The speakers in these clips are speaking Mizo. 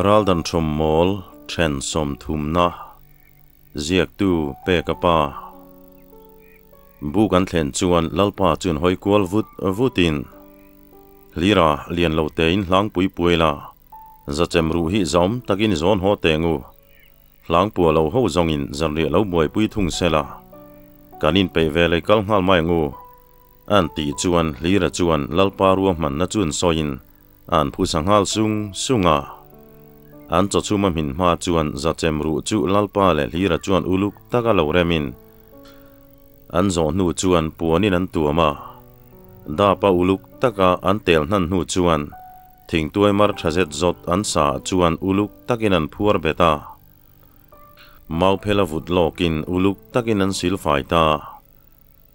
Raldan Thawmmawl Then sawmthumna Ziaktu Peka Pa Bu kan thlen chuan Lalpa chuan hawi kual vut vutin Hlira lian lo tein hlangpui puai la, zachem ruh hi zawm takin i zawn haw teng u. Hlangpua lo ho zawngin zanriah lo buaipui thung sela, kan inpeih ve lei kal nghal mai ang u. An tih chuan Hlira chuan Lalpa ruahmanna chuan sawiin an phusa nghal sung sung a. An chawchhum a hmin hma chuan zachem ruh chu Lalpa leh Hlira chuan uluk taka lo remin an zawh hnu chuan puanin an tuam a. Dapa uluk taka an tel hnan hnu chuan thingtuai mar tha zet zawt an sa chuan uluk takin an phuar bet a. Mau phela vut lawkin uluk takin an silfai ta.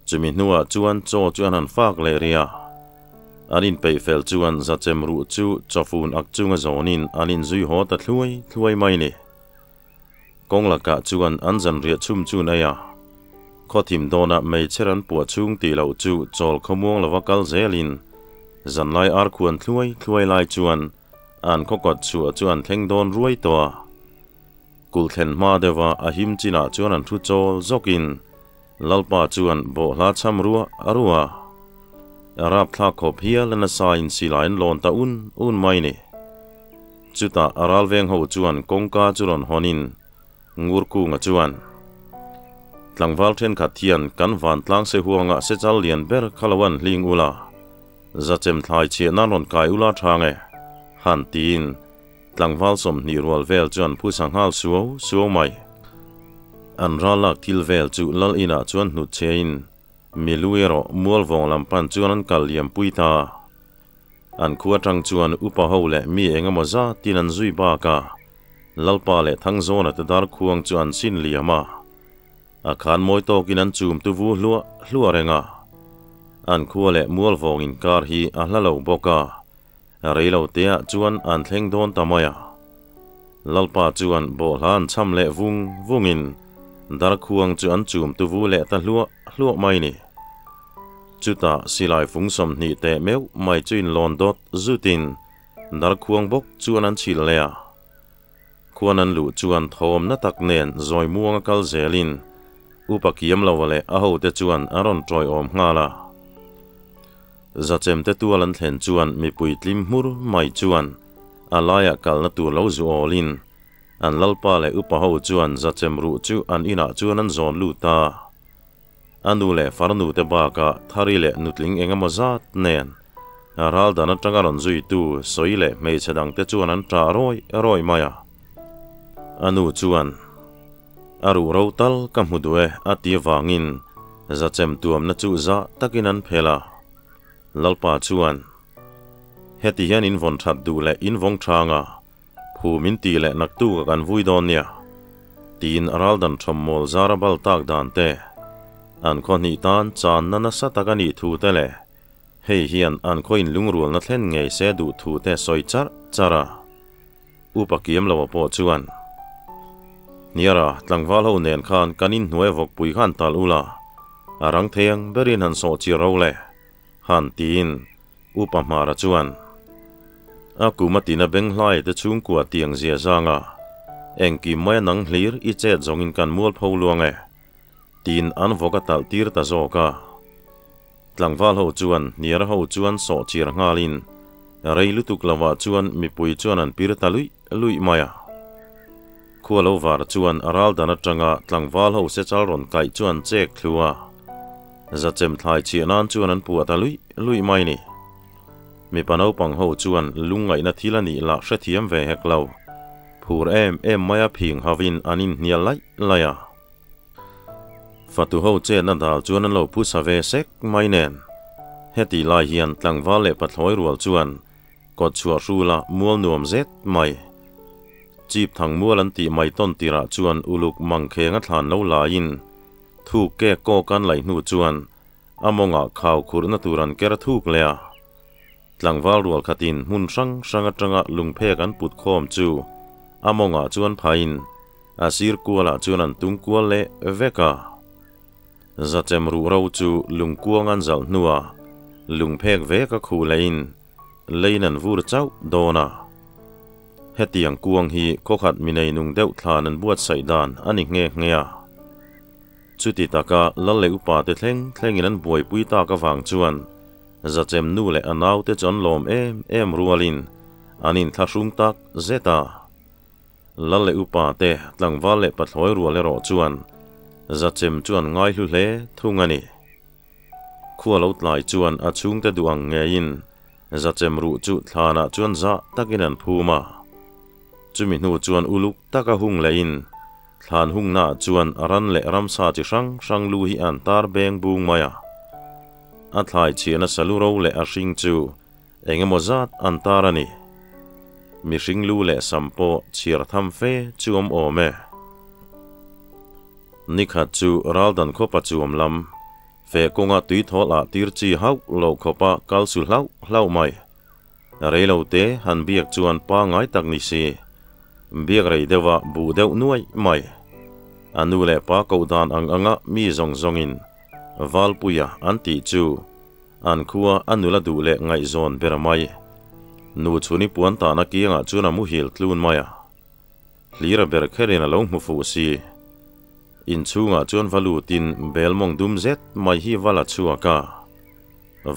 Chumi hnuah chuan chaw chu an han fak leh rih a. An inpeih fel chuan zachem ruh chu chawfun ak chunga zawnin an inzui haw ta thluai thluai mai ni. Kawng lakah chuan an zanriah chhum chun ei a. Khawthim dawnah meichher an puah chhung tih loh chu chawl khawmuang lova kal zelin zanlai ar khuan thluai thluai lai chuan an khawkawt chhuah chu an thleng dawn ruai tawh a. Kulh thlen hma deuha a him chinah chuan an thu chawl zawkin Lalpa chuan bawhhla cham ruah a ruah a, a rapthlak khawp hial a nasa in silai an lawn ta un un mai ni. Chutah a ralveng ho chuan kawngka chu rawn hawn in Ngurkunga chuan, Tlangval thenkhat hian kan vantlang se huangah sechal lian ber kha lo an hling ula, zachem thlai chhiah nan rawn kai ula thang e, han tiin Tlangval 20 rual vel chuan phusa nghal suau suau mai. An ral lak thil vel chu lal inah chuan hnut chhein milu erawh mual vawng lam pan chuan an kal liam pui ta. An khua atang chuan upa ho leh mi eng emaw zatin an zui bak a, Lalpa leh Thangzawna te dar khuang chu an sin liam a. A khan mawi tawkin an chum tu vu hluah hluah reng a. An khua leh mual vawng inkar hi a hla lo bawk a. Rei lo teah chuan an thleng dawn ta mai a. Lalpa chuan bawhhla an cham leh vung vungin darkhuang chu an chum tu vu leh ta hluah hluah mai ni. Chutah silai fung 20 teh meuh mai chu inlawn dawt zutin darkhuang bawk chuan an chhilh leh a. Khuan an luh chuan thawmna tak nen zawi muanga kal zelin Upa kiam lova leh a hote chuan an rawn tawiawm nghal a. Zachem te tual an thlen chuan mipui tlim hmur mai chuan a laiah kalna tur lo zu awlin an lalpa leh upa ho chuan zachem ruh chu an inah chuan an zawn lut a. A nu leh farnu te bakah Thari leh nutling eng emaw zat nen ral dan atanga rawn zuitu sawi leh hmeichhe dangte chuan an ṭah rawi rawi mai a. A nu chuan, A ruh ro tal ka hmu duh e a ti avangin zachem tuamna chu zah takin an phel a. Lalpa chuan, Heti hian in vawn that duh leh in vawng thang a, phu min tih leh naktuk a kan vui dawn nia, tiin a ral dan thawmmawl zara bal tak dan te, an khaw hnih tan channa nasa tak a nih thu te leh hei hian an khaw inlungrualna thlen ngei se duh thu te sawi charh charh a. Upa kiam lo a pawh chuan, Hniara, tlangval ho nen khan kan inhnuai vawkpui khan tal ula, a rang thei ang berin han sawh chir ro le, han tiin Upa Hmara chuan, A kum a tina beng hlai te chhungkua tiang zia zanga engkim mai a nang hlir i chet zawngin kan mual pho luang e, tiin an vawk a talh tir ta zawk a. Tlangval ho chuan Hniara ho chuan sawh chir nghalin rei lutuk lovah chuan mipui chuan an pir ta luih luih mai a. Khua lo var chuan a ral dan atanga tlangval ho sechal rawn kaih chu an chek thlu a, zachem thlai chhiah nan chuan an puah ta luih luih mai ni. Mipa naupang ho chuan lungngaihna thil a nih lah hrethiam ve hek lo, phur em em maia phing havin an inhnial laih laih a. Fatu ho chetna dal chuan an lo phusa ve sek mai nen. Heti lai hian tlangval leh pathlawi rual chuan kawt chhuah hrula mual nuam zet mai. Chip thang mual an tih mai tawn tirah chuan uluk mangkheng a thlan lo laiin thuk kek kawk an laih hnu chuan a mawngah khau khurhna tur an ker thuk leh a. Tlangval rual khatin hmun hrang hrang atanga lungphek an put khawm chu a mawngah chuan phain A sir kualah chuan an tum kual leh vek a. Zachem ruh ro chu lungkuang an zalh hnuah lungphek vek a khuh lehin leiin an vur chauh dawn a. Hetiang kuang hi khawkhat mi nei nung deuh thlan an buatsaih dan a ni nghe nghe a. Chuti taka lal leh upa te thleng thlengin an buaipui tak avang chuan Zachem nu leh a naute chu an lawm em em rualin an inthlahrung tak zet a. Lal leh upa te tlangval leh pathlawi rual erawh chuan Zachem chu an ngaihlu hle thung a ni. Khua lo tlai chuan a chhungte duh ang ngeiin Zachem ruh chu thlanah chuan zah takin an phum a. Chumi hnu chuan uluk taka hung lehin thlan hungnaah chuan ran leh ramsa chi hrang hrang lu hi an tar beng bung mai a. A thlai chhiahna salu ro leh a hring chu eng emaw zat an tar a ni. Mihring lu leh sam pawh chhiar tham fe chu awm awm e. Nikhat chu Raldan khawpa chuam lam Feh kawnga tui thawl ah tir chi hauh lo khawpa kal su hlauh hlauh mai. Rei lo te han biak chuan pangai tak ni si. Biak rei deuha buh deuh nuai mai. A nu leh pa koh dan ang anga mi zawng zawngin Valpuia an tih chu an khua a nula duh leh ngaihzawn ber mai. Nu chhuni puan tahna kiangah chuan a muhil tlun mai a. Hlira ber kherin a lo hmu fuh si. Inchhungah chuan va lutin bel mawng dum zet mai hi va la chhuak a.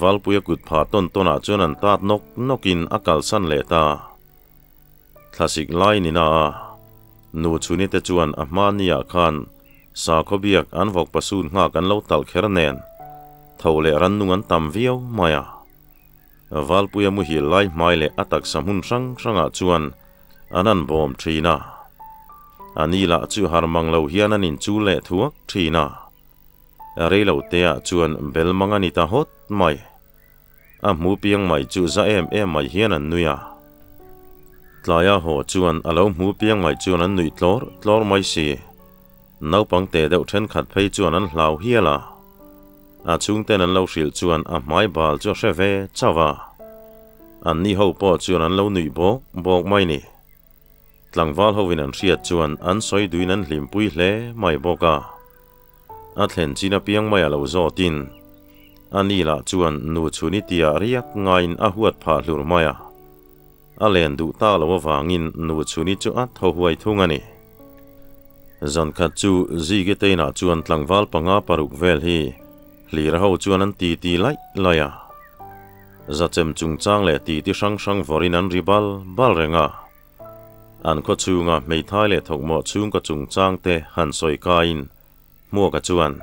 Valpuia kut phah tawn tawnah chuan an tat nawk nawkin a kalsan leh ta. Thlasik lai ni na a, nu chhunite chuan a hma niah khan sakhaw biak an vawk pasun nghak an lo talh kher nen tho leh rannung an tam viau mai a. Valpuia muhil lai hmai leh a taksa hmun hrang hrangah chuan an han bawm thin a. A ni lah chu har mang lo hian an inchul leh thuak thin a. Rei lo teah chuan bel mang a ni ta hawt mai. A hmu piang mai chu za em em mai hian an nui a. Tlaia haw chuan a lo hmu piang mai chuan an nuih tlawr tlawr mai si. Naupang te deuh thenkhat phei chuan an hlau hial a. A chhungten an lo hrilh chuan a hmai bal chu a hre ve chauh a. An ni ho pawh chuan an lo nuih bawk bawk mai ni. Tlangval hovin an hriat chuan an sawi duin an hlimpui hle mai bawk a. A thlen chin apiang mai a lo zawtin a ni lah chuan nu chhuni tia riak ngaiin a huat phah hlur mai a. A len duh tak loh avangin nu chhuni chu a thaw huai thung a ni. Zan khat chu Zige teinah chuan tlangval panga paruk vel hi Hlira ho chuan an ti ti laih laih a. Zachem chungchang leh titi hrang hrang vawrin an ri bal bal reng a. An khaw chhunga hmeithai leh thawkmawh chhungkaw chungchang te han sawi kaiin Hmuaka chuan,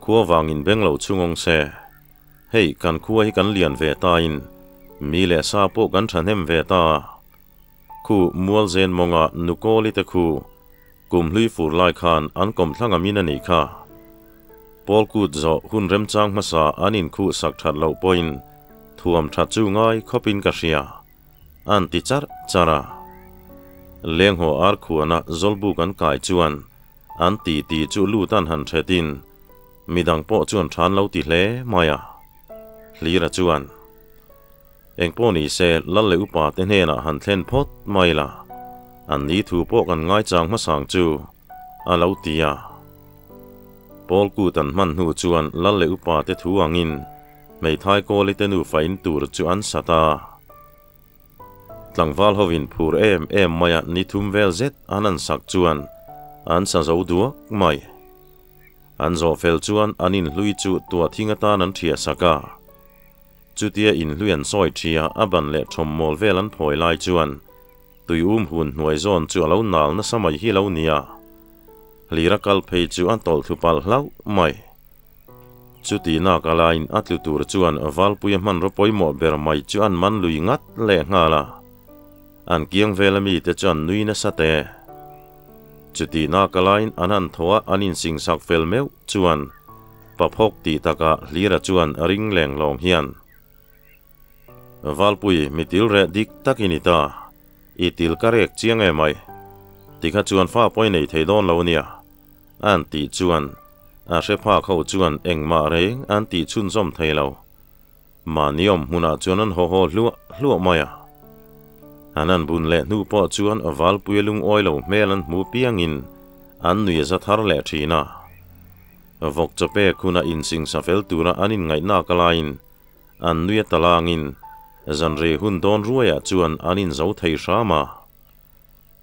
Khua vangin beng lo chhungawng se. Hei, kan khua hi kan lian ve tain mi leh sa pawh kan thahnem ve ta. Khu Mualzen mawnga Nukawli te khu kum hlui fur lai khan an kawmthlang a min a nih kha. Pawl kut zawh hun remchang hmasa an inkhuh sak that loh pawhin thuam that chu ngai khawpin ka hria, an ti charh charh a. Lenghaw ar khuana Zawlbuk an kai chuan an ti ti chu lut an han thetin midang pawh chuan than lo ti hle mai a. Hlira chuan. Engpawh ni se, lal leh upa te hnenah han thlen phawt mai la, an ni thu pawh kan ngaichang hmasang chu, a lo ti a. Paul kut an hman hnu chuan lal leh upa te thu angin hmeithai kawli te nufa in tur chu an sat a. Tlangval hovin phur em em maia ni thum vel zet an an sak chuan an sa zo duak mai. An zawh fel chuan an inhlui chu tuahthing atan an ṭhiah sak a. Chutia inhlui an sawi ṭhia a ban leh thawmmawl vel an phawi lai chuan tui um hun hnuai zawn chu a lo nal nasa mai hi lo nia. Hlira kal phei chu a tawlh thlu palh hlauh mai. Chuti nak a laiin a tlu tur chuan Valpuia hmanraw pawimawh ber mai chu an man lui ngat leh nghal a. An kiang vela mite chu an nui nasa teh. Chuti nak a laiin an han thaw a an insingsak fel meuh chuan Paphawk tih takah Hlira chuan a ring leng lawng hian, Valpui, mi til reh dik tak i ni ta. I til ka rek chiang em ai. Tikha chuan fa pawh i nei thei dawn lo nia. An tih chuan a hre phak ho chuan engmah reng an tih chhunzawm thei lo. Mahni awm hmunah chuan an haw haw hluah hluah mai a. An han bun leh hnu pawh chuan Valpuia lungawi lo hmel an hmu piangin an nui a za thar leh thin a. Vawk chawpek hunah insingsa fel tura an inngaihnak laiin an nui a talangin Zanrei hun dawn ruaiah chuan an inzo thei hram a.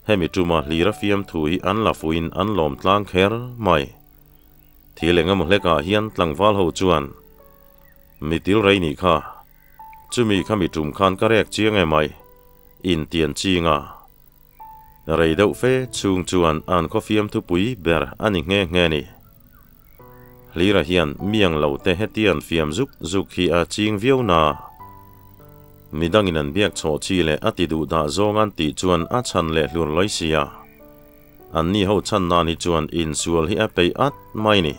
Hemi tuma hlira fiamthu hi an la fuhin an lawm tlang kher mai. Thil eng emaw hlekah hian tlangval ho chuan, Mi til rei nih kha, chumi kha mi tum khan ka rek chiang em ai, intian ching a. Rei deuh fe chhung chuan an khaw fiamthu pui ber a ni nghe nghe ni. Hlira hian miang lo te hetian fiam zuk zuk hi a ching viau na. Midangin an biak chhawh chi leh a ti duh dah zawng an tih chuan a chhan leh hlur lawi sia. An ni ho chhan nan hi chuan insual hi a peih at mai ni.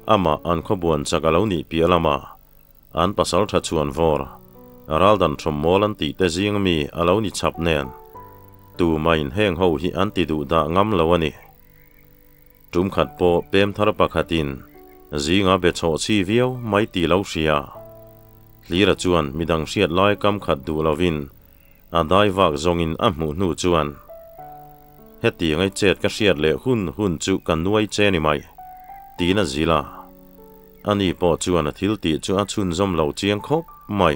Amah an khawbuan chak a lo nih piah lama an pasal tha chhuan vawr, raldan thawmmawl an tih te zing mi a lo ni chhap nen tumahin heng ho hi an ti duh dah ngam lo a ni. Tum khat pawh pem thar pakhatin zinga be chhawh chhi viau mai ti lo hria. Hlira chuan midang hriat lai kam khat duh lovin a dai vak zawngin a hmuh hnu chuan, Hetiang ei chet ka hriat leh hun hun chu ka nuai che ni mai, tiin a zil a. Ani pawh chuan a thil tih chu a chhunzawm lo chiang khawp mai.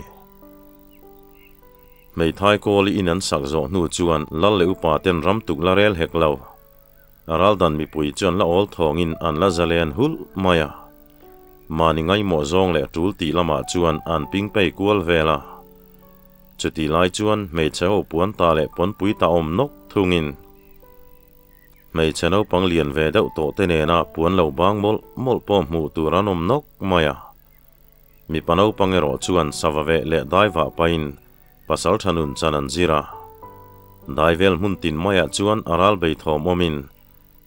Hmeithai kawl i in an sak zawh hnu chuan lal leh upa ten ram tuk la rel hek lo. Raldan mipui chuan la awl thawngin an la zalen hulh mai a. Mahni ngaihmawh zawng leh tul tih lamah chuan an ping pei kual vel a. Chutih lai chuan hmeichhe ho puan ta leh pawnpui ta awm nawk thungin hmeichhe naupang lian ve deuh tawh te nena puan lo bang mawlh mawlh pawh hmuh tur an awm nawk mai a. Mipa naupang erawh chuan sava veh leh dai vah pahin pasal tha nun chan an zir a. Dai vel hmun tin maiah chuan a ral bei thawm awmin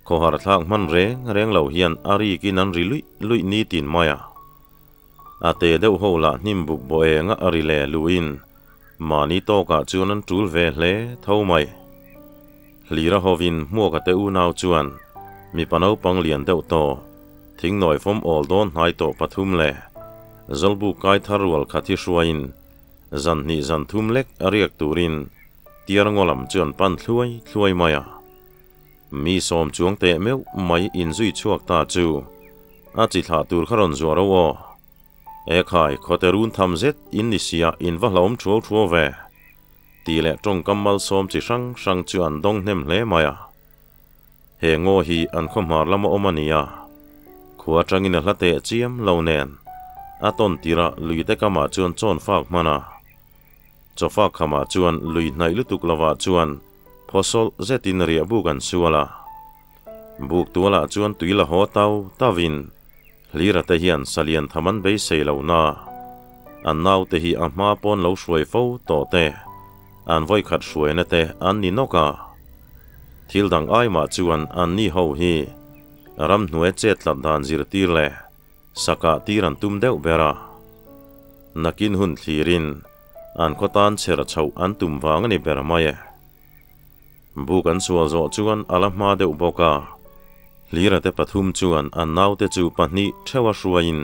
khawhar thlak hman reng reng lo hian a rikin an ri luih luih ni tin mai a. A te deuh ho lah hnim buk bawh enga a ri le luhin mahni tawkah chuan an tul ve hle tho mai. Hlira hovin hmuaka te unau chuan mipa naupang lian deuh tawh, thingnawi fawm awl dawn hnai tawh pathum leh Zawlbuk kai thar rual khat hi hruaiin zan hnih zan thum lek a riak turin tiar ngaw lam chu an pan thluai thluai mai a. Mi sawm chuang teh meuh mai inzui chhuak ta chu a chi thlah tur kha rawn zuah ro aw. E khai, khawte run tham zet in ni sia in va hlauhawm thuau thuau ve. Tih leh tawngkam malsawm chi hrang hrang chu an dawng hnem hle mai a. He ngaw hi an khawhmar lama awm a ni a, khua atangin a hla teh chiam lo nen a tawn tirah lui te kamah chuan chawn fak hman a. Chawfak khamah chuan lui hnaih lutuk lovah chuan phawsawlh zetin riah buk an sual a. Buk tualah chuan tui la haw tau tauin Hlira te hian salian tham an beisei lo na. An naute hi a hma pawn lo hruai fo tawh te, an vawikhat hruaina te an ni nawk a. Thil dang ai mah chuan an ni ho hi ramhnuai chet tlat dan zirtir leh sakah tir an tum deuh ber a. Nakin hun thlirin an khaw tan chher chhoh an tum vang a ni ber mai e. Buk an sual zawh chuan a la hma deuh bawk a. Hlira te pathum chuan an naute chu pahnih theuha hruaiin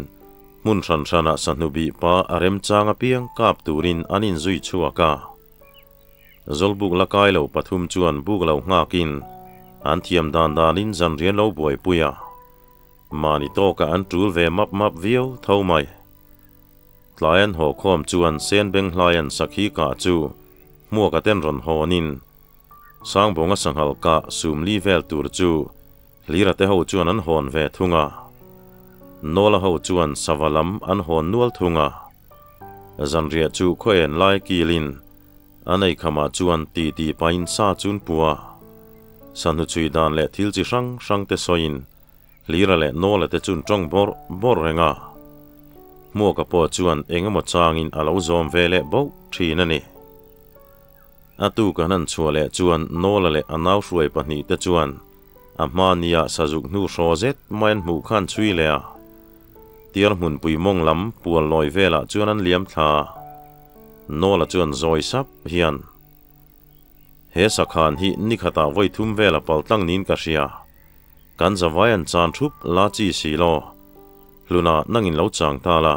hmun hran hranah sahnu bih pa a remchang apiang kap turin an inzui chhuak a. Zawlbuk la kai lo pathum chuan buk lo nghakin an thiam dan danin zanrian lo buaipui a. Mahni tawkah an tul ve map map viau tho mai. Tlai an haw khawm chuan Senbeng hlaian sakhi kah chu hmuaka ten rawn hawnin Sangbawnga sanghal kah sumli vel tur chu Hlira te ho chuan an hawn ve thung a. Nawla ho chuan sava lam an hawn nual thung a. Zanriah chu khaw en lai kilin a nei khamah chuan titi pahin sa chun pua. Sahnu chhui dan leh thil chi hrang hrang te sawiin Hlira leh Nawla te chun tawng bawrh bawrh reng a. Hmuaka pawh chuan eng emaw changin a lo zawm ve leh bauh thin a ni. A tu kan han chhuah leh chuan Nawla leh a nau hruai pahnih te chuan a hma nia sazuk hnu hraw zet mai an hmuh khan chhui leh a. Tiar hmunpui mawng lam pual lawi velah chuan an liam thla a. Nawla chuan zawi sap hian, He sakhan hi nikhatah vawi thum vela paltlang niin ka hria. Kan zavai an chan thup la chi si law. Hluna nangin lo chang ta la.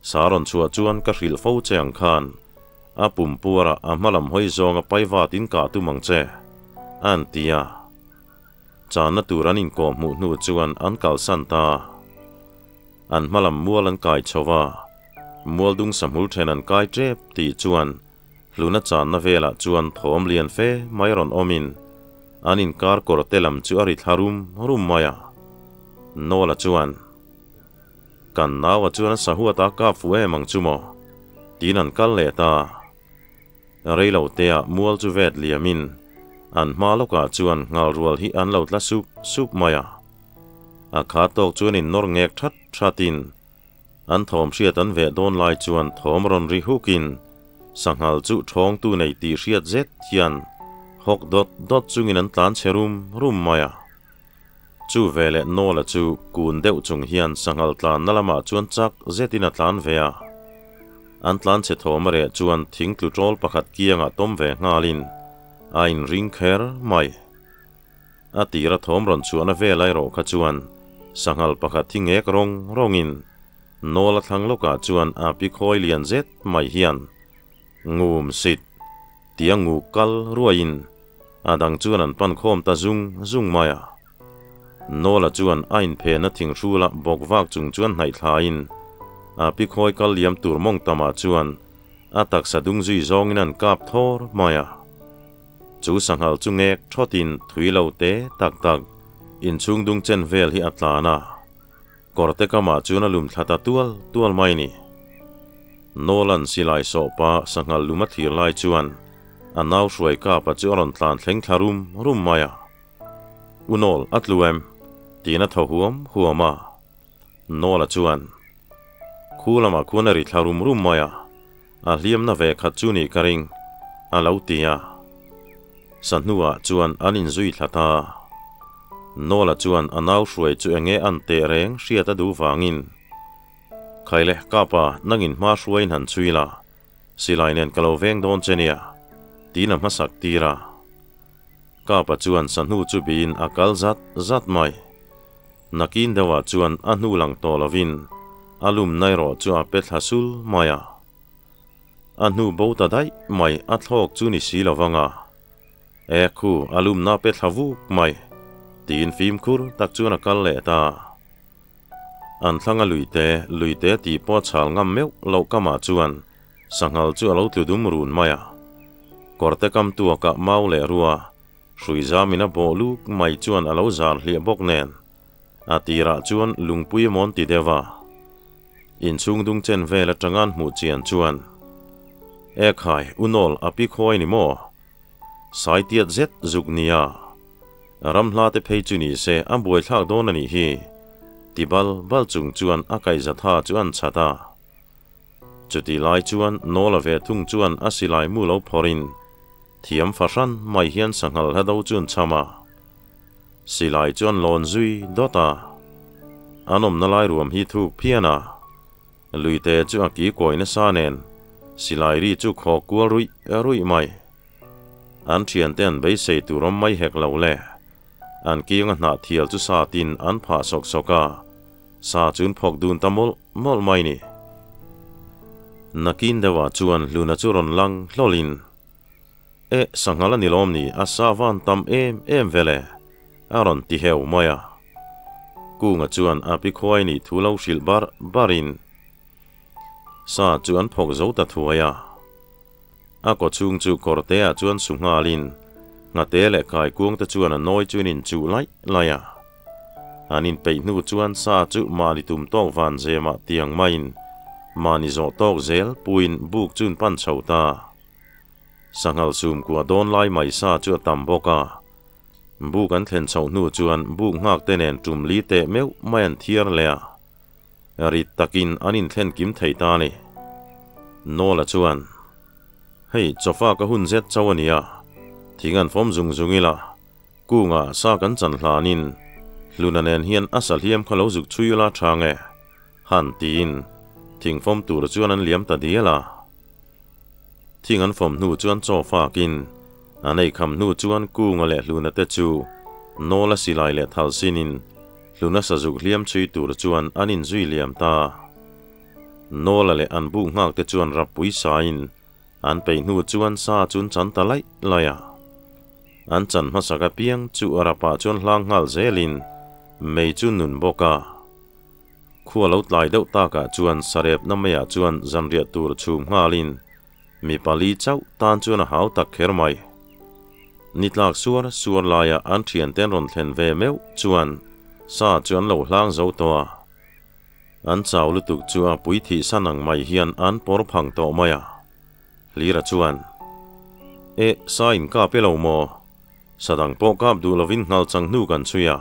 Sa rawn chhuah chuan ka hrilh fo che ang khan a pum puarah a hma lam hawi zawnga paivat in kah tum ang che, an ti a. Channa tur an inkawh hmuh hnu chuan an kalsan ta. An hma lam mual an kai chho va. Mualdung sahmul then an kai tep tih chuan hluna channa velah chuan thawm lian fe mai rawn awmin an inkar kawr te lam chu a ri thla rum rum mai a. Nawla chuan, Kan naua chuan a sahuat a kap fuh em ang chu maw? Tiin an kal leh ta. Reilo teah mual chu vet liamin an hma lawkah chuan nghal rual hi an lo tla sup sup mai a. A kha tawk chuan innawr ngek that thatin An thawm hriat an veh dawn lai chuan thawm rawn ri hukin sanghal chu ṭhawngtu nei tih hriat zet hian hawk dawt dawt chungin an tlan chhe rum rum mai a. Chu veleh Nawla chu kun deuh chung hian sanghal tlanna lamah chuan chak zetin a tlan ve a. An tlan chhe thawm a reh chuan thing tlu ṭawl pakhat kiangah tawm ve nghalin a inring kher mai. A tira thawm rawn chhuahna vel erawh kha chuan sanghal pakhat hi ngek rawng rawngin Nawla thlang lawkah chuan a pi khawi lian zet mai hian ngum sit tia nguk kal ruaiin a dang chuan an pan khawm ta zung zung mai a. Nawla chuan a inphenna thinghrula bawk vak chung chuan hnaih thlaiin a pi khawi kal liam tur mawng tamah chuan a taksa dung zui zawngin an kap thawr mai a. Chu sanghal chu ngek thawtin thui lo te tak tak inchhung dung chen vel hi a tlan a, kawrte kamah chuan a lum thla ta tual tual mai ni. Nolan silai sawh pa sanghal lum a thlir lai chuan a nau hruai kapa chu a rawn tlan thleng thla rum rum mai a. U Noel a tlu em? tiin a thaw huam huam a. Noel-a chuan khu lamah khuan a ri thla rum rum mai a. A hliamna ve khat chu nih ka ring, a lo ti a. Sahnuah chuan an inzui thla ta. Nawla chuan a nau hruai chu enge an teh reng hriat a duh vangin, Khaile, Kapa, nangin hma hruaiin han chhui la, silai nen ka lo veng dawn che nia, tiin a hmasak tir a. Kapa chuan sahnu chu biin a kal zat zat mai. Nakin deuhah chuan a hnu lang tawh lovin a lumna erawh chu a pe thla sul mai a. A hnu bo ta daih mai a thlawk chu ni si lo vang a. E khu a lumna pe thla vuk mai tiin fimkhur tak chuan a kal leh ta. An thlanga luite, luite tih pawh a chhal ngam meuh loh kamah chuan sanghal chu a lo tlu dum run mai a. Kawrte kam tuakah mau leh rua Hrui zamin a bawh luk mai chuan a lo zar hliah bawk nen, a tirah chuan lungpui a mawn ti deuh a. Inchhung dung chen vel atanga an hmuh chian chuan, E khai, u Nawl a pi khawi ni maw? Saitiat zet zuk nia. Ramhla te phei chu ni se a buaithlak dawn a nih hi, ti bal bal chung chuan a kaihza tha chu an chhat a. Chutih lai chuan Nawla ve thung chuan a silai mu lo phawrhin thiam fahran mai hian sanghal hla do chu an cham a. Silai chu an lawn zui dawt a. An awmna lai ruam hi thuk phian a. Luite chu a ki kawi nasa nen silai ri chu khaw kual ruih ruih mai. An thiante an beisei tur awm mai hek lo le. An kianga hnah thial chu satin an phah sawk sawk a. Sa chu an phawk dun ta mawlh mawlh mai ni. Nakin deuhah chuan hluna chu rawn lang hlawlin, Eh, sanghal a ni lawm ni, a sa van tam em em vel e, a rawn ti heu mai a. Kunga chuan a pi khuai nih thu lo hrilh bar barin sa chu an phawk zo ta thuai a. A kaw chhung chu kawrteah chuan su nghalin nghate leh kaikuang te chuan a nawi chu an inchuh laih laih a. An inpeih hnu chuan sa chu mahni tum tawk van zemah tiang maiin mahni zawh tawk zel puiin buk chu an pan chho ta. Sanghal sumkua dawn lai mai sa chu a tam bawk a. Buk an thlen chhoh hnu chuan buk nghak te nen tum li teh meuh mai an thiar leh a. Rit takin an inthlen kim thei ta a ni. Nawla chuan, Hei, chawfa ka hun zet chauh a nia, thing an fawm zung zung ila, Kunga sa kan chan hlanin Hluna nen hian a sa hliam kha lo zuk chhui ula tha nge? Han tiin thing fawm tur chuan an liam ta dial a. Thing an fawm hnu chuan chaw fakin an ei kham hnu chuan Kunga leh Hluna te chu Nawla silai leh thal sinin Hluna sazuk hliam chhui tur chuan an inzui liam ta. Nawla leh an buk nghak te chuan rappui sain An peih hnu chuan sa chu an chan ta laih laih a. An chan hmasak apiang chu a rapah chuan hlang nghal zelin mei chu nun bawk a. Khua lo tlai deuh takah chuan sarep na maiah chuan zanriah tur chhum nghalin mi pali chauh tan chuan a hau tak kher mai. Ni tlak suar suar laia an thiante an rawn thlen ve meuh chuan sa chu an lo hlang zo tawh a. An chau lutuk chu a pui thih san ang mai hian an pawr phang tawh mai a. Hlira chuan, E, sa in kap e lo maw? Sa dang pawh kap duh lovin nghal chang hnu kan chhui a,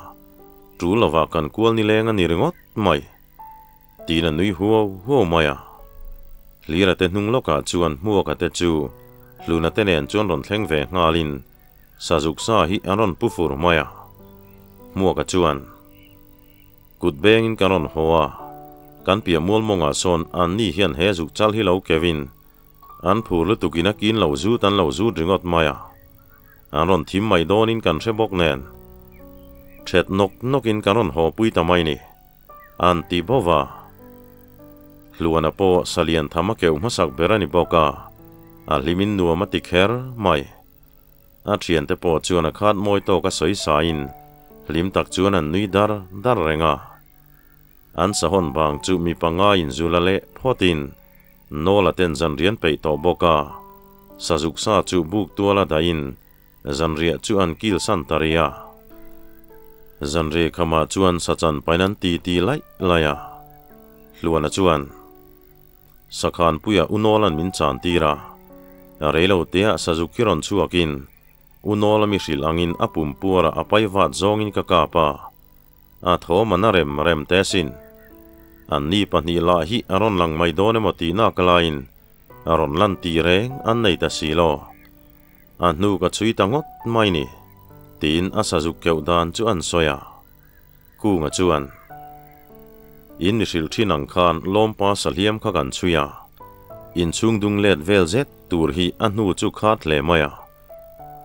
tul lovah kan kual nileng a ni ringawt mai. Tiin a nui huau huau mai a. Hlira te hnung lawkah chuan Hmuaka te chu Hluna te nen chuan rawn thleng ve nghalin Sazuk sa hi an rawn pu fur mai a. Hmuaka chuan, Kut bengin kan rawn haw a, kan piah mual mawngah sawn anni hian he zuk chal hi lo keuhin an phur lutukin a kin lo zut an lo zut ringawt mai a. An rawn thim mai dawnin kan hre bawk nen thet nawk nawkin kan rawn haw pui ta mai ni. An ti bawk a. Hluana pawh salian tham a keuh hmasak ber a ni bawk a, a hlimin nuam a ti kher mai. A thiante pawh chuan a khat mawi tawk a sawi sain hlim tak chuan an nui dar dar reng a. An sahawn bang chu mi pangaiin zu la leh phawtin Nawla ten zanrian peih tawh bawk a, sazuk sa chu buk tuala dahin zanriah chu an kil san ta rih a. Zanriah khamah chuan sachan pain an ti ti laih laih a. Hluana chuan, Sakhanpuia u Nawla'n min chan tir a, reilo teah sazuk hi rawn chhuakin u Nawla mi hrilh angin a pumpuara a pai vat zawngin ka kap a, A thawm an a rem rem teh asin. An ni pahnih lah hi a rawn lang mai dawn emaw tih nak laiin a rawn lan tih reng an nei ta si lo. A hnu ka chhui ta ngawt mai ni, tiin a sazuk keuh dan chu an sawi a. Kunga chuan, In mi hrilh thin ang khan lawmpa sahliam kha kan chhui a, inchhung dung let vel zet tur hi a hnu chu khat hle mai a.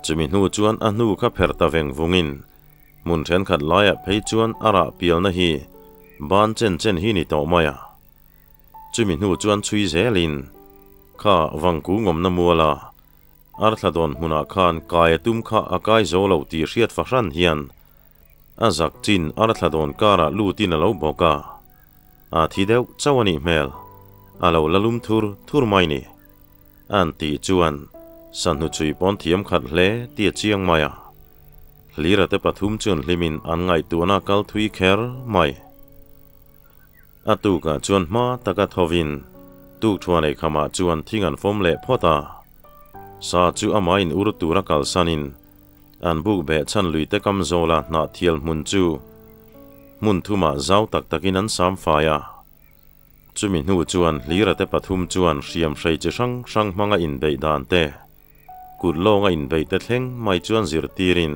Chumi hnu chuan a hnu kha pherh ta veng vungin Hmun thenkhat laiah phei chuan a rah pialna hi ban chen chen hi ni tawh mai a. Chumi hnu chuan chhui zelin kha vangku ngawmna muala arthla dawn hmunah khan kai a tum kha a kai zo lo tih hriat fahran hian a zak chin arthla dawn karah lutin a lo bawk a. A thi deuh chauh a nih hmel, a lo la lum thur thur mai ni. An tih chuan sahnu chhui pawn thiam khat hle tih a chiang mai a. Hlira te pathum chuan hlimin an ngaihtuahna kal thui kher mai. A tukah chuan hma taka thovin tukthuan ei khamah chuan thing an fawm leh phawt a. Sa chu amah in ur tura kalsanin an buk beh chhan lui te kam zawla hnah thial hmun chu hmun thumah zau tak takin an sam fai a. Chumi hnu chuan Hlira te pathum chuan hriam hrei chi hrang hrang hmanga inbeih dan te, kut lawnga inbeih te thleng mai chuan zirtirin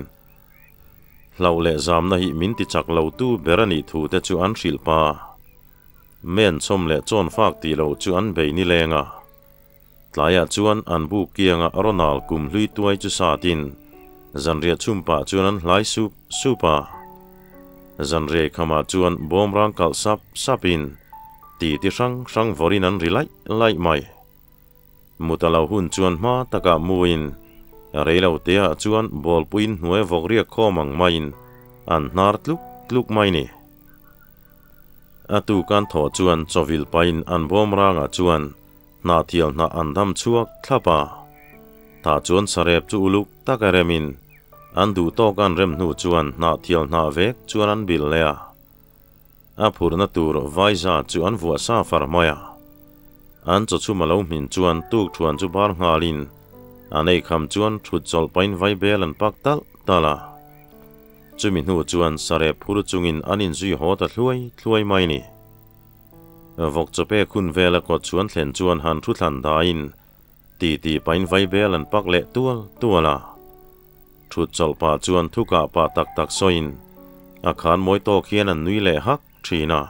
hlauh leh zamna hi min ti chak lo tu ber a nih thu te chu an hrilh pa. Men chawm leh chawn fak tih loh chu an bei nileng a. Tlaiah chuan an buk kianga Ronald kum hlui tuai chu satin zanriah chhum pah chuan an hlai sup sup a. Zanriai khamah chuan bawmrang kalh sap sapin titi hrang hrang vawrin an ri laih laih mai. Mut a lo hun chuan hma takah muin reilo teah chuan bawlpuiin hnuai vawk riak khawm ang maiin an hnar tluk tluk mai ni. A tukan thawh chuan chawvilh pahin an bawmrangah chuan Hnahthial hnah an dam chhuak thlap a, tah chuan sarep chu uluk tak a remin an duh tawk an rem hnu chuan hnahthial hnah vek chuan an bilh leh a. A phurhna tur vaiza chu an vuah sa far mai a. An chawchhum a lo hmin chuan tuk thuan chu bar nghalin an ei kham chuan thut chawlh pahin vaibel an pak talh talh a. Chumi hnu chuan sarep phur chungin an inzui haw ta thluai thluai mai ni. Vawk chawpe khun vela kawt chuan thlen chuan han thu thlan daiin ti ti pain vai bel an pak leh tual tual a. Thut chawlh pah chuan thu kah pah tak tak sawiin a khan mawi tawk hian an nui leh hak thin a.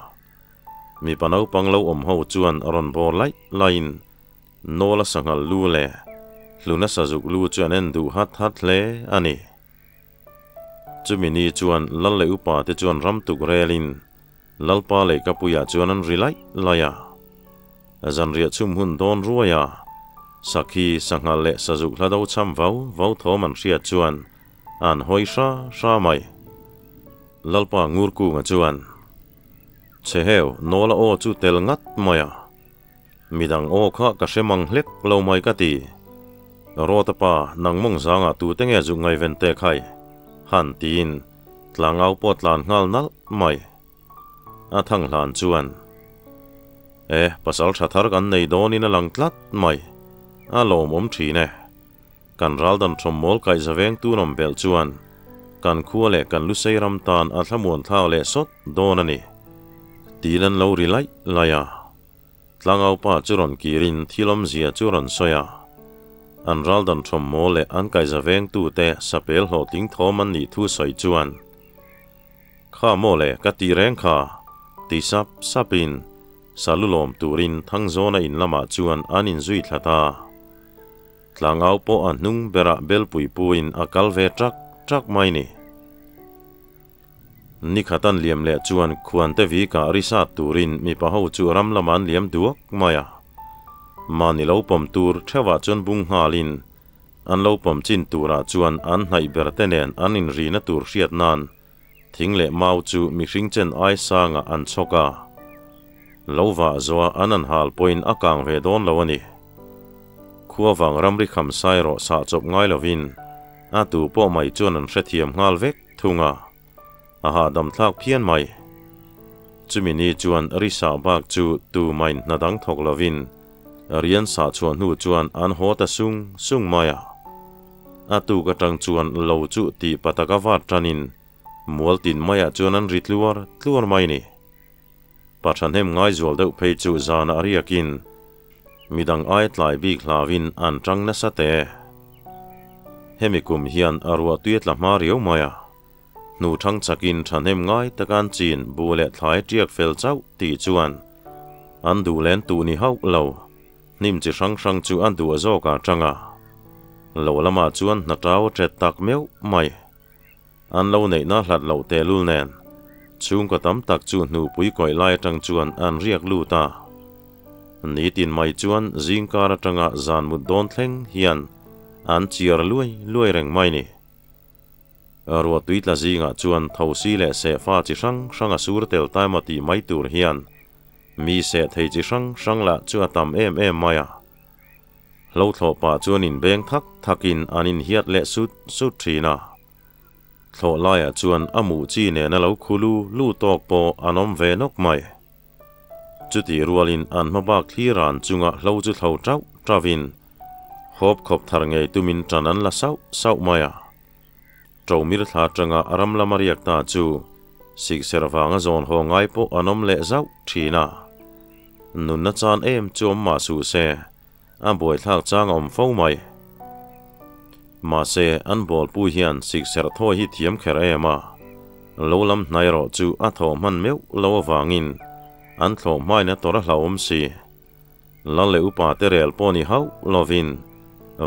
Mipa naupang lo awm ho chuan a rawn bawr laih laihin Nawla sanghal lu leh Hluna sazuk lu chu an en duh hat hat hle a ni. Chumi ni chuan Lal leh upa te chuan ram tuk relin Lalpa lehkapuiah chuan an ri laih laih a. Zanriah chhum hun dawn ruai a, sakhi, sanghal leh sazuk hla do cham vau vau thawm an hriat chuan an hawi hra hra mai. Lalpa Ngurkunga chuan, Che heu, Nawla aw chu tel ngat mai a. Midang aw kha ka hre mang hlek lo mai ka ti. Rawta pa, nang mawng zangah tute nge zuk ngaihven teh khai? Han tiin tlangau pawh tlan nghal nalh mai. A thang hlan chuan, E, pasal tha thar kan nei dawnin a lang tlat mai. A lawmawm thin e. Kan raldan thawmmawl kaihza veng tunawm belh chuan kan khua leh kan lusei ram tan a thlamuan thlak leh sawt dawn a ni. Tiin an lo ri laih laih a. Tlangaupa chu rawn kirin thil awmzia chu rawn sawi a. An raldan thawmmawl leh an kaihza vengtute sapel hlawhtling thawm an nih thu sawi chuan, Kha maw le, ka ti reng kha, ti sap sapin salu lawm turin Thangzawna in lamah chuan an inzui thla ta. Tlangau pawh a hnung berah belpui puin a kal ve ṭak ṭak mai ni. Ni khat an liam leh chuan khuante vikah ri sat turin mipa ho chu ram lamah an liam duak mai a. Mahni lo pawm tur theuhah chuan bung nghalin an lo pawm chin turah chuan an hnaih ber te nen an inrina tur hriat nan thing leh mau chu mihring chen ai sangah an chhawk a. Lo vah zawha an an hal pawhin a kang ve dawn lo a ni. Khua vang ramri kham sai rawh sah chawp ngai lovin a tu pawh mai chuan an hrethiam nghal vek thung a, a hahdam thlak phian mai. Chumi ni chuan ri sah bak chu tu main hna dang thawk lovin rian sah chhuah hnu chuan an haw ta sung sung mai a. A tuk atang chuan lo chu tih pataka vat tanin mual tin maiah chuan an ri tluar tluar mai ni. Pa thahnem ngaizual deuh phei chu zanah riakin midang ai tlai bik hlauin an tang nasa te. Hemi kum hian a ruah tui a tla hma riau mai a, hnu thang chakin thahnem ngai taka an chin bu leh thlai tiak fel chauh tih chuan an duh len tuh ni hauh lo, hnim chi hrang hrang chu a duh zawkah tang a, lo lamah chuan hna tau a ṭet tak meuh mai. An lo neihna hlat loh tehlul nen, chhungkaw tam tak chu hnupui kawih lai atang chuan an riak lut a. Nitin mai chuan zingkar atanga zan mut dawn thleng hian an chiar luai luai reng mai ni. Ruahtui tla zingah chuan thosi leh sehfa chi hrang hrang a sur tel taima tih mai tur hian mi seh thei chi hrang hrang lah chu a tam em em mai a. Hlo thlawh pah chuan inbeng thak thakin an inhiat leh sut sut thin a. Thlawh laiah chuan a muh chi nena lo khu lu lu tawk pawh an awm ve nawk mai. Chutih rualin an hma bak thli ran chunga hlo chu thlo tauh tauhin hawp khawp thar ngei tumin tan an la sauh sauh mai a. Ṭomir thla atanga ram lama riak ta chu sikser vanga zawn haw ngai pawh an awm leh zauh thin a. Nunna chan em chu awm mah suh se, a buaithlak chang a awm fo mai. Mahse, an bawlpu hian sikserh thawi hi thiam kher em a, lo lam hnai erawh chu a thawh hman meuh lo avangin an thlawh hmain a tawrh a hlauhawm si. Lal leh upa te rel pawh ni hauh lovin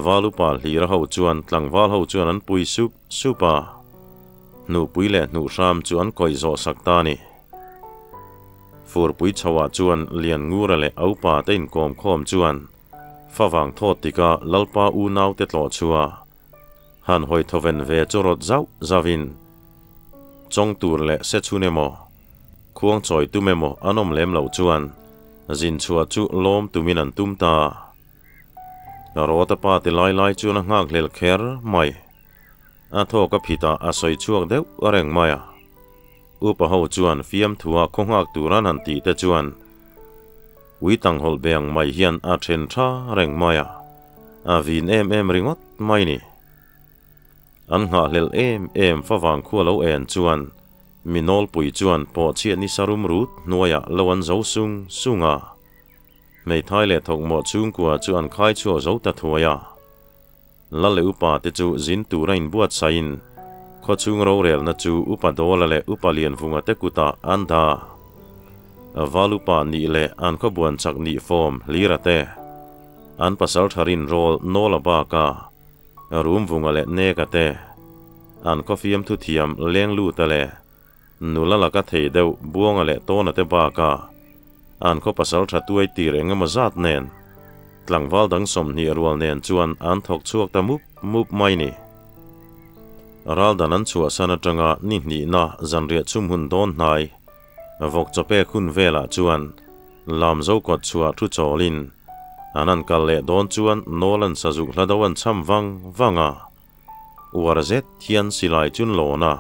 val upa hlira ho chuan tlangval ho chuan an pui sup sup a, hnuhpui leh hnuhhram chu an kawih zawh sak ta a ni. Furpui chhoah chuan Lianngura leh a upa te inkawm khawm chuan favang thawt tika Lalpa unau te tlawh chhuah han hawi thawven ve chu rawt zauh zauhin chawng tur leh se chhun emaw khuang chawi tum emaw an awm lem loh chuan zin chhuah chu lawm tumin an tum ta. Rawta pa ti lai lai chuan a nghakhlel kher mai. A thawk a phitah a sawi chhuak deuh reng mai a. Upa ho chuan fiamthua khaw nghak tur an han tih te chuan ui tanghawlh be ang mai hian a then tha reng mai a, a vin em em ringawt mai ni. An nghahhlelh em em favang khua lo en chuan mi nawlpui chuan pawhchhiat ni sa rum rut hnuaiah lo an zo sung sung a. Hmeithai leh thawkmawh chhungkua chu an khai chhuak zo ta thuai a. Lal leh upa te chu zin tura inbuatsaihin khawchhung rorelna chu Upa Dawla leh Upa Lianvunga te kutah an dah. Val upa nih leh an khawbuan chak nih fawm Hlira te, an pasal tha rinrawl Nawla baka Rumvunga leh Neka te, an khawfiam thuthiam Lengluta leh Nula laka thei deuh Buanga leh Tawna te baka an khaw pasal tha tuai tir eng emaw zat nen tlangval dang 20 rual nen chuan an thawk chhuak ta mup mup mai ni. Ral dan an chhuahsan atanga ni hnihna zanriah chhum hun dawn hnai. Vawk chaw pek hun velah chuan Lamzo kawt chhuah thu chawlin an han kal leh dawn chuan Nolan sazuk hla do an cham vang vang a, uar zet hian silai chun lawn a.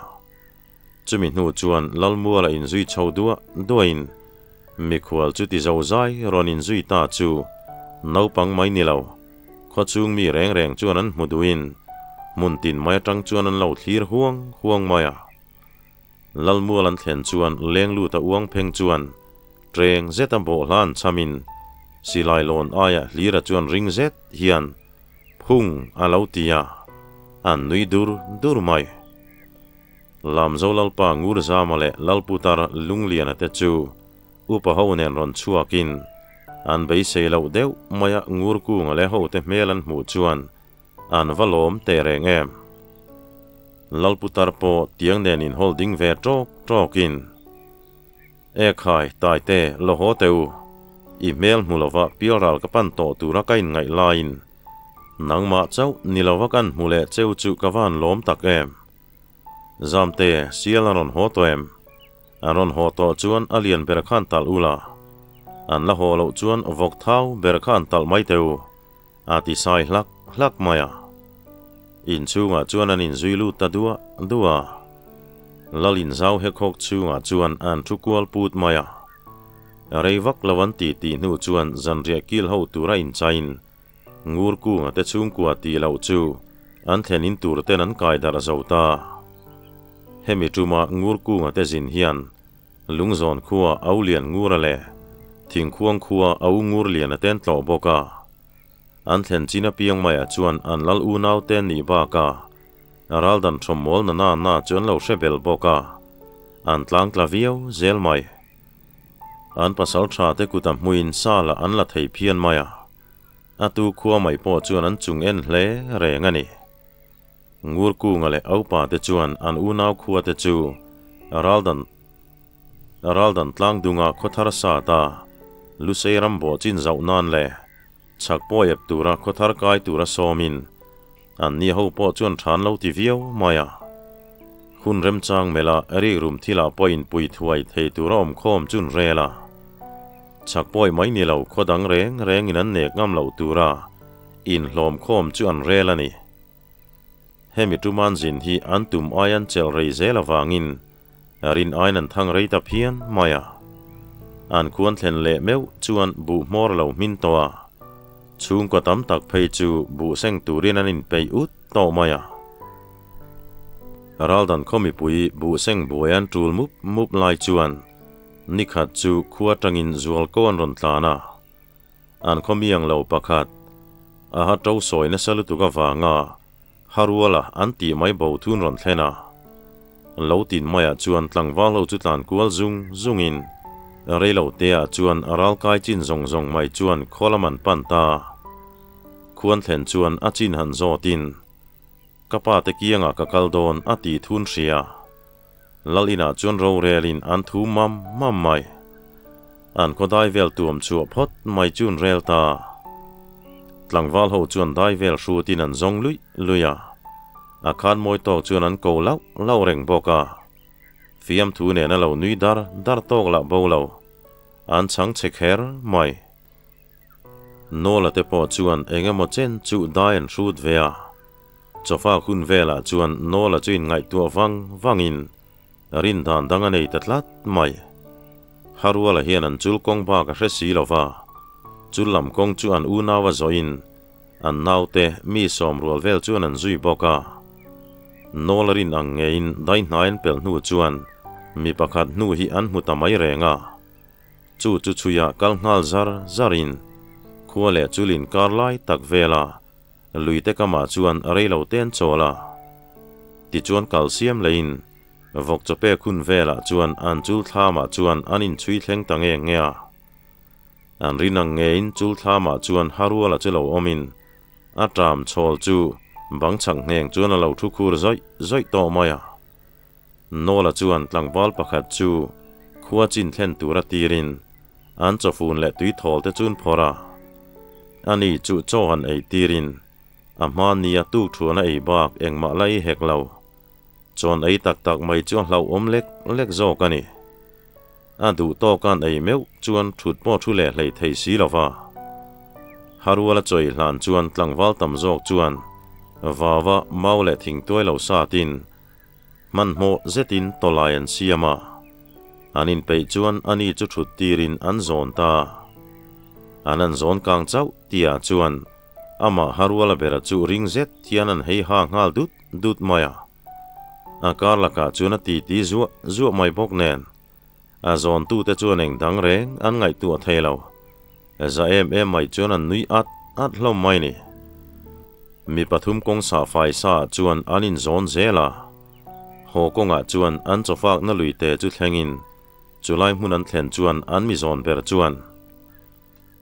Chumi hnu chuan Lalmuala inzui chho duah duahin mikhual chu ti zo zai rawn inzui ta chu naupang mai ni lo, khawchhung mi reng reng chuan an hmu duhin hmun tin mai atang chuan an lo thlir huang huang mai a. Lalmual an thlen chuan lenglut a uang pheng chuan treng zeta bawhhla an chhamin silai lawn aiah hlira chuan ring zet hian phung a lo ti a, an nui dur dur mai. Lamzo Lalpa Ngurzama leh Lalputar Lungliana te chu upa ho nen rawn chhuakin an beisei loh deuh maia Ngurkunga leh hote hmel an hmuh chuan An va lawm teh reng em? Lalputar pawh tiang nen in hawl ding ve tawk tawkin, E khai, Taite, lo haw teh u. I hmel hmu lova pialral ka pan tawh tura ka inngaih laiin nangmah chauh ni lova kan hmu leh cheu chu ka van lawm tak em? Zamte, sial a rawn haw tawh em? An rawn haw tawh chuan a lian ber khan talh ula, an la haw loh chuan vawk thau ber khan talh mai teh u. A ti sai hlak hlak mai a. Inchhungah chuan an inzui lut ta duah duah a. Lal inzau hekhawk chhungah chuan an thu kual put mai a. Rei vak lo an ti tih hnu chuan zanriah kil ho tura inchaiin ngur kunga te chhungkua tih loh chu an thlen in tur ten an kai darh zo ta. Hemi tuma ngur kunga te zin hian Lungzawn khua Au Lian Ngura leh Thingkhuang khua Au Ngur Liana ten tlawh bawk a. An thlen chin apiang maiah chuan an lal unau te nih bakah raldan thawmmawl na na na chu an lo hre bel bawk a, an tlang tla viau zel mai. An pasal tha te kut a hmuin sala an la thei phian mai a, a tu khua mai pawh chuan an chung en hle reng a ni. Ngurkunga leh Aupa te chuan an unau khua te chu raldan raldan tlang dunga khawthar sat a, Lusei ram bawh chin zauh nan leh chhak pawh ep tura khawthar kai tura sawmin an ni ho pawh chuan than lo ti viau mai a. Hun remchang melh a rikrum thilah pawh inpui thuai thei tura awmkhawm chun rel a. Chhak pawi mai ni lo khaw dang reng rengin an nek ngam loh tura inhlawmkhawm chu an rel a ni. Hemi tuman zin hi an tum ai an chelh rei zel avangin rin aiin an thang rei ta phian mai a. An khuan thlen leh meuh chuan buh hmawr lo hmin tawh a, chhungkaw tam tak phei chu buh seng turin an inpeih ut tawh mai a. Raldan khaw mipui buh seng buai an tul mup mup lai chuan nikhat chu khua tangin zualko an rawn tlan a. An khaw miang lo pakhat, a ha to sawi nasa lutuk avanga haruala an tih mai bo thun rawn thlen a. Lo tin maiah chuan tlangval ho chu tlan kual zung zungin reilo teah chuan a ralkai chin zawng zawng mai chuan khaw lam an pan ta. Khuan thlen chuan a chin han zawtin, Ka pa te kiangah ka kal dawn a ti thun hria. Lal inah chuan rorelin an thu mam mam mai. An khaw dai vel tuam chhuah phawt mai chu an rel ta. Tlangval ho chuan dai vel hrutin an zawng luih luih a. A khan mawi tawk chuan an ko lauh lauh reng bawk a. Fiamthu nen a lo nui dar dar tawk lah bo lo. An chhang che kher mai. Nawla te pawh chuan eng emaw chen chu dai an hrut ve a. Chawfa hun velah chuan Nawla chu inngaihtuah vang vangin rin dan dang a nei ta tlat mai. Haruala hian an chul kawng bak a hre si lo va, chul lam kawng chu an unau a zawhin an naute mi sawm rual vel chuan an zui bawk a. Nawla rin ang ngeiin dai hnai an pelh hnu chuan mi pakhat hnu hi an hmu ta mai reng a. Chu chu chhuiah kal nghal zar zarin khua leh chul inkar lai tak vela Luite kamah chuan rei lo te an chawl a, tichuan kal siam leiin vawk chaw pek hun velah chuan an chul thlamah chuan an inchhui thleng ta nge nge a. An rin ang ngeiin chul thlamah chuan Haruala chu lo awmin a ṭam chhawl chu bang chhak ngheng chuan a lo thu khur zawih zawih tawh mai a. Nawla chuan tlangval pakhat chu khua chin thlen tura tirin an chawfun leh tuithawl te chun phawrh a. Ani chu chaw han ei tirin a hma nia tuk thuan a ei bak engmah la ei hek lo. Chawn ei tak tak mai chu a hlauhawm lek lek zawk a ni. A duh tawk an ei meuh chuan thut pawh thu leh hlei thei si lo va. Haruala chawi hlan chuan tlangval tam zawk chuan vawa mau leh thingtuai lo satin hmanhmawh zetin tawlai an siam a. An inpeih chuan ani chu thut tirin an zawn ta. An an zawn kang chauh tihah chuan amah Haruala bera chu ring zet hian an hei ha nghal dut dut mai a. A kar lakah chuan a titi zuah zuah mai bawk nen a zawntute chuan eng dang reng an ngaihtuah thei lo. Za em em mai chuan an nui at at hlawm mai ni. Mi pathum kawng sah fai saah chuan an inzawn zel a. Haw kawngah chuan an chawfakna luite chu thlengin chulai hmun an thlen chuan an mi zawn ber chuan,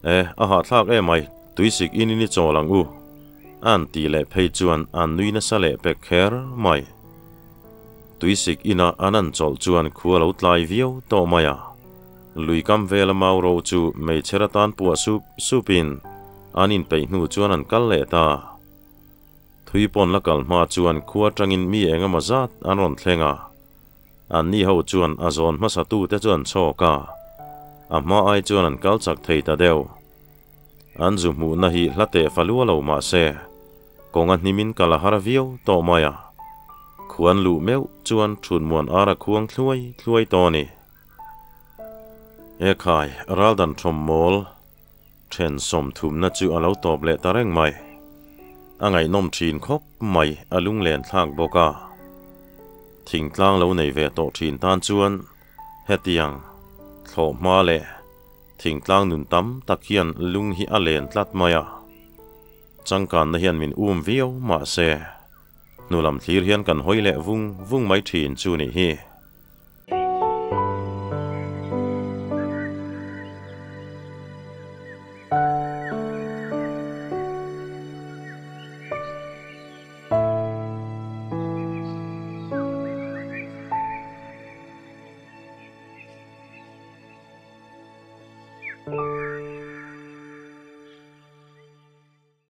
E, a hahthlak em ai, tuisik in in i chawl ang u, an tih leh phei chuan an nui nasa leh pek kher mai. Tuisik ina an an chawlh chuan khua lo tlai viau tawh mai a. Lui kam vela mau ro chu meichher atan puah sup supin an inpeih hnu chuan an kal leh ta. Thui pawn la kal hma chuan khua atangin mi eng emaw zat an rawn thleng a. Anni ho chuan a zawn hmasa tute chu an chhawk a, a hma ai chuan an kal chak thei ta deuh. An zu hmuhna hi hla teh fa lua lo mah se, kawng a hnimin kal a har viau tawh mai a. Khuan luh meuh chuan thutmuan ar a khuang thluai thluai tawh a ni. Ekhai, raldan thawm mawl then sawmthumna chu a lo tawp leh ta reng mai. A ngaihnawm thin khawp mai, a lunglen thlak bawk a. Thingtlang lo nei ve tawh thin tan chuan hetiang thlawh hma leh thingtlang nun tam tak hian lung hi a len tlat mai a. Changkanna hian min um viau mahse, hnulam thlir hian kan hawi leh vung vung mai thin chu nih hi.